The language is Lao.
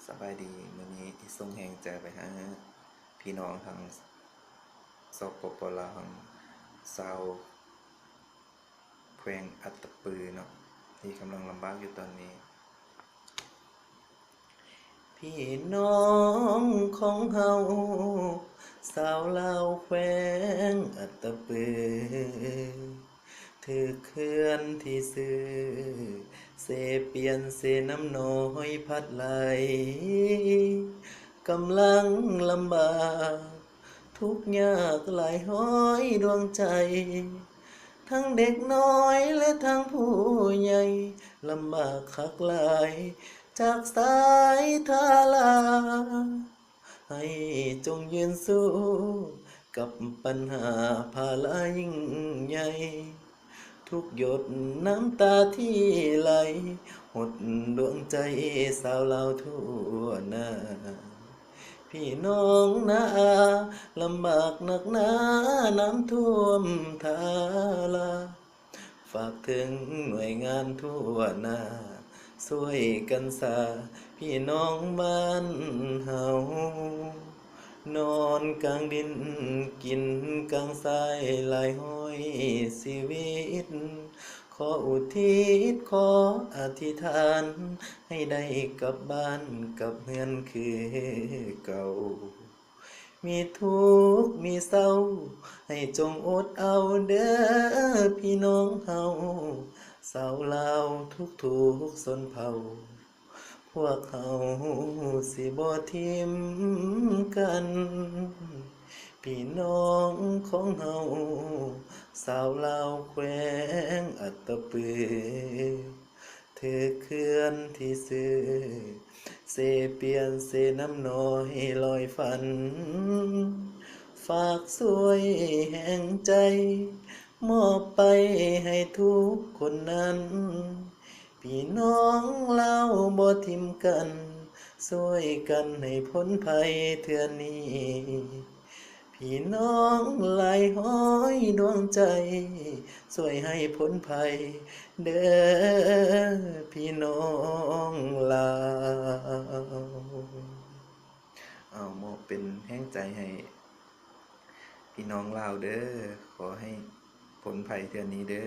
ສະບາຍດີ, ມື້ນີ້ຊິສົ່ງແຮງໃຈໄປຫາພີ່ນ້ອງທາງ ສປປ ລາວ ທາງຊາວແຂວງອັດຕະປືເນາະ ທີ່ກຳລັງລຳບາກຢູ່ຕອນນີ້. ພີ່ນ້ອງຂອງເຮົາ ຊາວລາວແຂວງອັດຕະປື ຖືກເຂື່ອນທີ່ຊື່ ເຊປຽນເຊນ້ຳນ້ອຍພັດໄຫຼ ກຳລັງລຳບາກ ທຸກຍາກຫຼາຍຮ້ອຍດວງໃຈ ທັງເດັກນ້ອຍ ແລະ ທັງຜູ້ໃຫຍ່ ລຳບາກຄັກຫຼາຍ ຈາກສາຍທາລາ ໃຫ້ຈົ່ງຢືນສູ້ ກັບບັນຫາພາລະຍິ່ງໃຫຍ່ ທຸກຢົດນ້ຳຕາທີ່ໄຫຼ ຫົດດວງໃຈຊາວລາວທົ່ວໜ້າ. ພີ່ນ້ອງນາອາ ລຳບາກໜັກໜາ ນ້ຳຖ້ວມທາລາ ຝາກເຖິງໜ່ວຍງານທົ່ວໜ້າ ຊ່ວຍກັນສາ ພີ່ນ້ອງບ້ານເຮົາ ນອນກາງດິນ ກິນກາງຊາຍ ຫຼາຍຮ້ອຍຊີວິດ ຂໍອຸທິດ ຂໍອະທິຖານ ໃຫ້ໄດ້ກັບບ້ານກັບເຮືອນຄືເກົ່າ ມີທຸກມີເສົ້າ ໃຫ້ຈົ່ງອົດເອົາເດີ ພີ່ນ້ອງເຮົາ ຊາວລາວທຸກໆຊົນເຜົ່າ ພວກເຮົາຊິບໍ່ຖິ້ມກັນ ພີ່ນ້ອງຂອງເຮົາ ຊາວລາວແຂວງອັດຕະປື ຖືກເຂື່ອນທີ່ຊື່ ເຊປຽນເຊນ້ຳນ້ອຍລອຍຝັນ ຝາກຊ່ວຍແຮງໃຈ ມອບໄປໃຫ້ທຸກຄົນນັ້ນ ພີ່ນ້ອງລາວບໍ່ຖິ້ມກັນ ຊ່ວຍກັນໃຫ້ພົ້ນໄພເທື່ອນີ້ ພີ່ນ້ອງຫຼາຍຮ້ອຍດວງໃຈ ຊ່ວຍໃຫ້ພົ້ນໄພເດີ ພີ່ນ້ອງລາວ. ເອົາ ມອບເປັນແຮງໃຈໃຫ້ພີ່ນ້ອງລາວເດີ ຂໍໃຫ້ພົ້ນໄພເທື່ອນີ້ເດີ.